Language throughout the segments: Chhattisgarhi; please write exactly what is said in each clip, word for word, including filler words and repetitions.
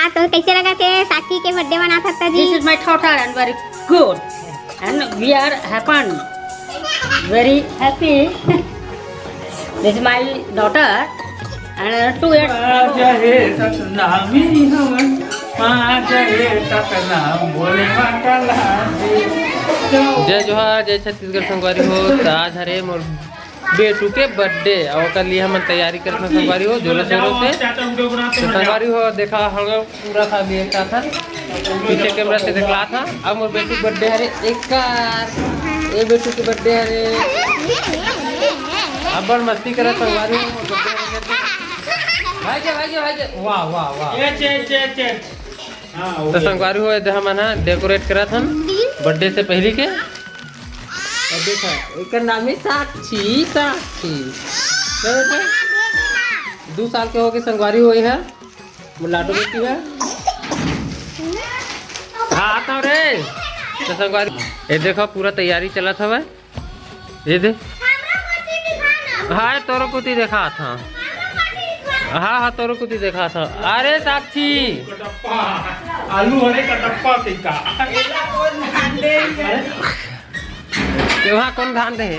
हाँ, तो कैसे लगा थे साक्षी के बर्थडे मनात हस जी? This is my daughter and very good and we are happen very happy. This is my daughter and two years. आज हे सतनामी हवन, आज हे सतनाम बोले माता लाल। जय जोहार, जय छत्तीसगढ़ संगवारी हो। त आज हरे मोर बेटू के बर्थडे, अउ ओकर लिए हमन तैयारी करत हन संगवारी हो, जोरों शोरों से। तो संगवारी हो, देखा हम लोग पूरा family एक साथ हन, पीछे कैमरा से देखला था। अब मोर बेटू के बर्थडे हरे, एकर, ए बेटू के बर्थडे हरे, अब्बड़ मस्ती करत संगवारी हो, मोर birthday हरे। भाई के, भाई के, भाई के, वाह, वाह, वाह। ये चेक, चेक, चेक। हाँ, तो OK। संगवारी हो, एदे हमन ह decorate करत हन बर्थडे से पहली के। अब देखा, एकर नाम है साक्षी, साक्षी। क्या बेटा? दू साल के होगे संगवारी हो, ये है। मुलाटो बेटी है। हाँ, आता हूँ रे। तो संगवारी, ये देखो, पूरा तैयारी चलत हवय। ये दे। हाँ, तोरो कुती देखा था। हाँ, हाँ, तोरो कुती देखा था। अरे साक्षी। कटप्पा। आलू हरे कटप्पा के का। ते वहाँ कौन धान दे हे?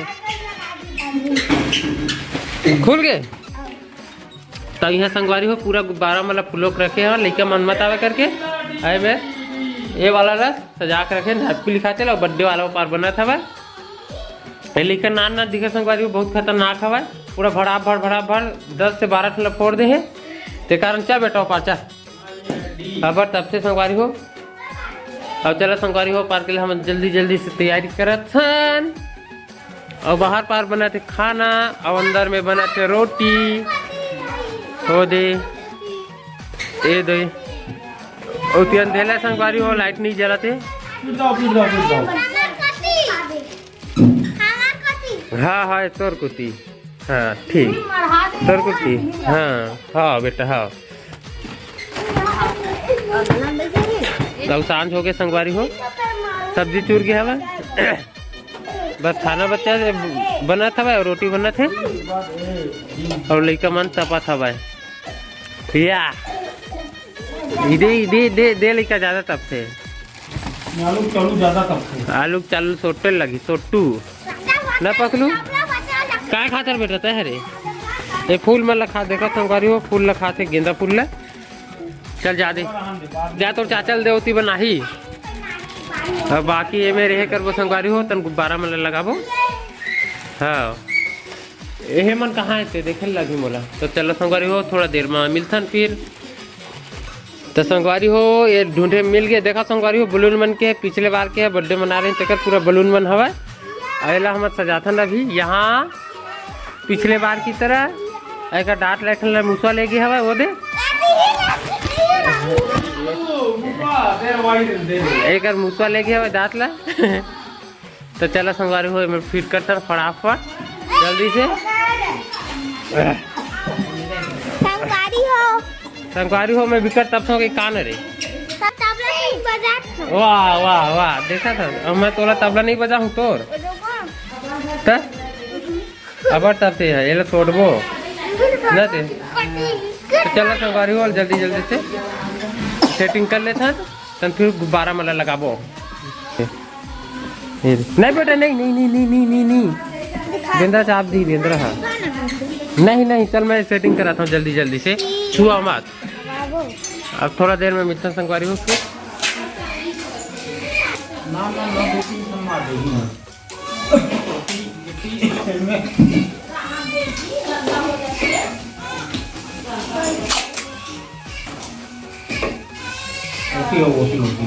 खुल गए? त इहाँ संगवारी हो, पूरा गुब्बारा मन ला फुलोक रखे हन, लइका मन मत आवे करके। अरे बे, ये वाला ला सजा के रखे, happy लिखाते ला, birthday वाला ऊपर बनत हवय। ये लइका नान नान दिखे संगवारी हो, बहुत खतरनाक हवय, पूरा भड़ा भड़, भड़ा भड़, दस से बारह ठन ला फोड़ दे हे। ते कारण चल बेटा, ऊपर चल। अबर तब से संगवारी हो, अब चला संगवारी हो, पार के लिए हम जल्दी जल्दी से तैयारी करत हन। अउ बाहर पार बनाथे खाना, अउ अंदर में बनाथे रोटी। हो दे, ए दे, ओ ती अंधेला संगवारी हो, लाइट नहीं जलाथे। फिर जाओ, फिर जाओ, फिर जाओ। हाँ, हाँ, तोर कुती। हाँ, ठीक। तोर कुती। हाँ, हाँ, बेटा, हाँ। तब सांझ हो गए संगवारी हो, सब्जी चूर गया हवा। बस खाना बच्चा से बनत हवय अउ रोटी बनत हे अउ लइका मन तपत हवय। या। इदे, इदे, दे, दे लइका ज्यादा तपथे। आलू चालू ज्यादा तपथे। आलू चालू सोटे लगी, सोटू। ना पकलू? काय खातर बेटा तय हरे? ये फूल मन ला खा, देखा संगवारी हो, फूल ला खाथे, गेंदा फूल ला। चल जा दे, जा तोर चाचा ल दे, ओती बनाही। अब बाकी एमे रहे करबो संगवारी हो, तन गुब्बारा मन ल लगाबो। हाँ, एहे मन कहाँ हे ते देखे ल लगही मोला। तो चलो संगवारी हो, थोड़ा देर म मिलथन फिर। तो संगवारी हो, ये ढूंढे मिल गए। देखा संगवारी हो, बलून मन के पिछले बार के बर्थडे मना रहे, तेकर पूरा बलून मन हवय। अउ एला हमर सजाथन अभी यहाँ। पिछले बार की तरह एकर दांत ला एक ठन ला मुसवा ले गे हवय, वो दे। एकर मुसवा ले गे हवय दांत ला। तो चला संगवारी हो, एमे फिट करथन फटाफट जल्दी से। संगवारी हो। संगवारी हो, मैं बिकट तब सो के कान रे। तब तबला नहीं बजात हो। वाह, वाह, वाह, देखा था। अब मैं तोला तबला नहीं बजा हूँ तोर। रुको। त? अबर तब ते है, ये लो तोड़बो। ना ते? तो चला संगवारी हो, जल्दी, जल्दी से सेटिंग कर लेथन, तन फिर गुब्बारा मला लगाबो। ये दे। नहीं बेटा, नहीं, नहीं, नहीं। बेंद्रा चाप दी, बेंद्रा, हाँ। नहीं, नहीं, चल मैं सेटिंग कराता हूँ जल्दी, जल्दी से। छुआ मत। अब थोड़ा देर में मिलथन संगवारी हो फिर। ना, ना, ना, दो तीन ठन मार देही। ओके, ओके, ओके।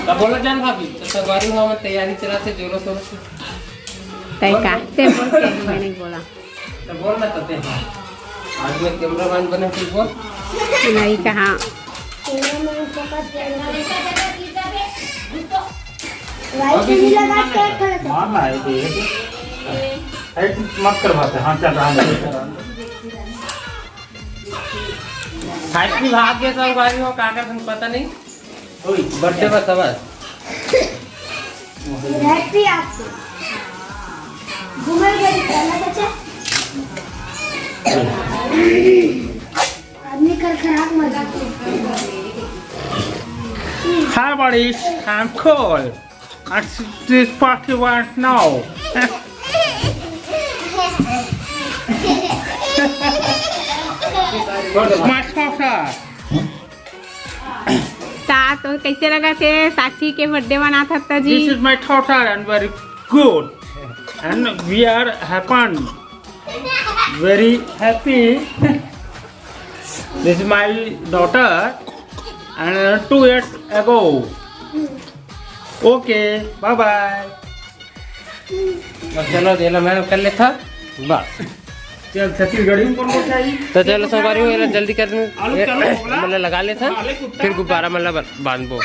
तब बोला जान भाभी, तो संगवारी हो, हमर तैयारी चलाथे जोरों शोरों से। तय का? ते बोल के, मैं नहीं बोला। तो बोल ना तो ते, हाँ। आज मैं कैमरामैन बने, तू बोल। नहीं कहा। मारना है, ये है। है, मत कर बात है। हाँ, चल रहा है। हैप्पी भाग के संगवारी हो, का कर तुम पता नहीं। ओए, बर्थडे पर सवाल। हैप्पी आपको। घूमल गए, चला चाचा। Hi buddies, I'm cool. It's this party right now. My daughter. ता तो कैसे लगा थे साक्षी के बर्थडे मनात हत्ता जी? This is my daughter and very good. And we are happy. Very happy. This is my daughter and two years ago. Okay, bye bye. अब चलो, देला मैं कर लेता। बस। चल, छत्तीसगढ़ी में कौन कौन चाहिए? तो चलो संगवारी हो, एला जल्दी कर आलू चलो, बोला। मतलब लगा लेता, साले कुत्ता। फिर गुब्बारा मतलब बांधबो।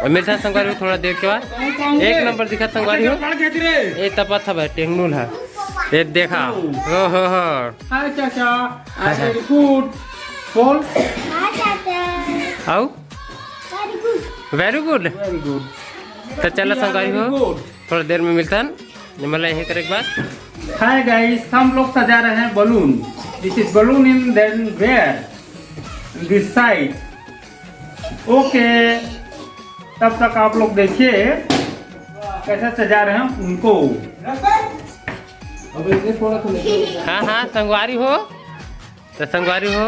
और मिलता संगवारी हो थोड़ा देर के बाद। एक नंबर दिखा संगवारी हो। कौन खेच रे? ए तपत हवे टेंगनूल है। ये देखा। हो हो हो। हाय चाचा। आई गुड। बोल। आओ। वेरी गुड। वेरी गुड। तो चलो संगवारी हो, थोड़ा देर में मिलता है। मतलब यही करे के बाद। हाय गाइस, हम लोग सजा रहे हैं balloon. This is balloon in then where? This side. Okay, तब तक आप लोग देखिए कैसे सजा रहे हैं उनको। हाँ हाँ संगवारी हो, तो संगवारी हो,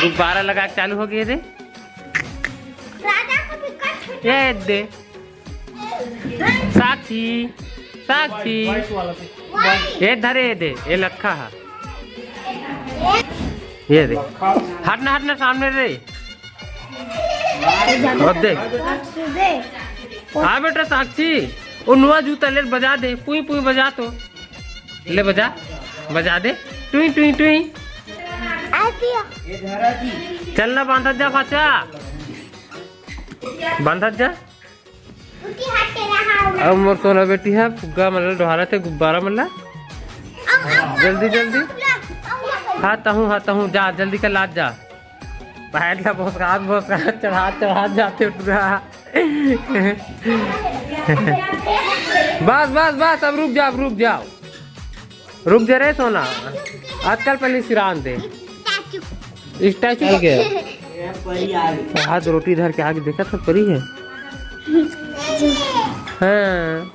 गुब्बारा लगा के चालू हो गए थे। राजा को भी कट ये दे साक्षी, साक्षी, ये धरे, ये दे, ये लखा है। ये दे, हटना हटना सामने रे। और दे। हाँ बेटा साक्षी, वो नुआ जूता ले बजा दे, पुई पुई बजा तो। ले बजा, बजा दे, टुई टुई टुई। चलना बांधत जा बच्चा, बांधत जा। अब मोर सोना बेटी है, फुग्गा मतलब डोहारा थे, गुब्बारा मतलब। जल्दी जल्दी। हाँ तहूँ, हाँ तहूँ, जा जल्दी कर लात जा। पैर ला भोसकात भोसकात चढ़ात चढ़ात जाते टुरा। बस बस बस, अब रुक जाओ, अब रुक जाओ, रुक जा रे सोना। आजकल पहले सिरान दे। स्टैचू के हाथ रोटी धर के आगे देखा था, परी है। हाँ।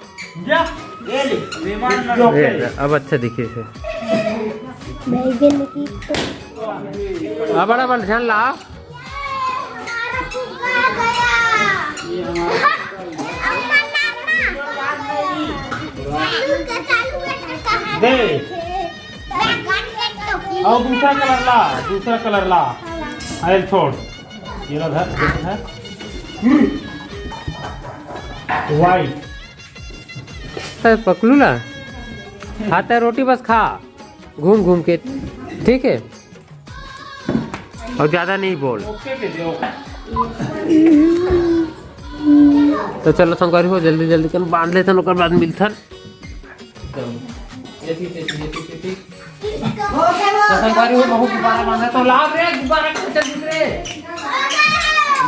जा, ये ले, मेहमान ना ए, अब अच्छा दिखे से। बैगन की अब बड़ा बन ध्यान ला। हमारा फुग्गा आ गया। अम्मा, नाना। चालू कर, चालू कर, कहाँ दे। बैगन के टोकरी और दूसरा कलर ला, दूसरा कलर ला। अरे छोड़, ये ला धर, ये ला धर। वाइट। तो पकलू ला, खाता है रोटी बस खा, घूम घूम के, ठीक है। और ज्यादा नहीं बोल। तो चलो संगवारी हो, जल्दी जल्दी कर बांध लेथन, ओकर बाद मिलथन। तो संगवारी हो, बहुत गुब्बारा बांधा तो लाओ रे, गुब्बारा के चल रे।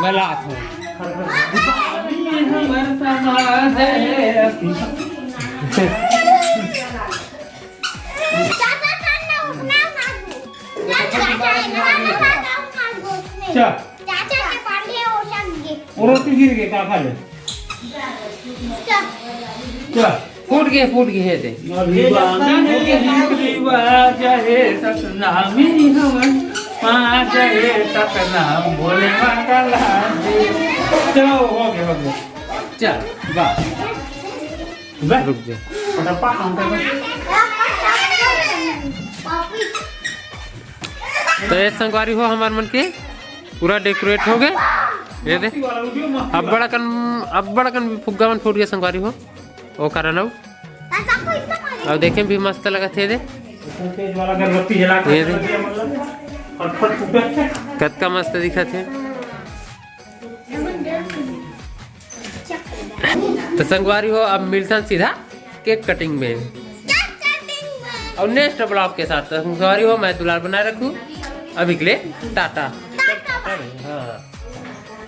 मैं लात हूँ। चाचा, चाचा, उठना मांगू। चाचा, चाचा, चाचा, मांगू उसने। चल। चाचा के पांडे हो समझे। वो रोटी गिर गई, का खा ले? चल। चल। फूट गए, फूट गए, हे दे। अभी बांधन के जीव जीवा चाहे सतनामी हवन, माँ चाहे सतनाम बोले माता लाल। चलो, हो गया, हो गया। चल, वाह। बस। रुक जा। फटाफट काम कर। तो ये संगवारी हो, हमार मन के पूरा डेकोरेट हो गए। ये दे, अब्बड़ अकन, अब्बड़ अकन फुग्गा मन फूट गए संगवारी हो। ओ कारण हो। अब देखे भी मस्त लगत हे दे। तेज वाला अगरबत्ती जला के ये दे। फटफट फूटे। कतका मस्त दिखत हे। तो संगवारी हो, अब मिलथन सीधा केक कटिंग में और नेक्स्ट ब्लॉग के साथ। तो संगवारी हो, मैं दुलार बनाए रखूँ, अभी के लिए टाटा।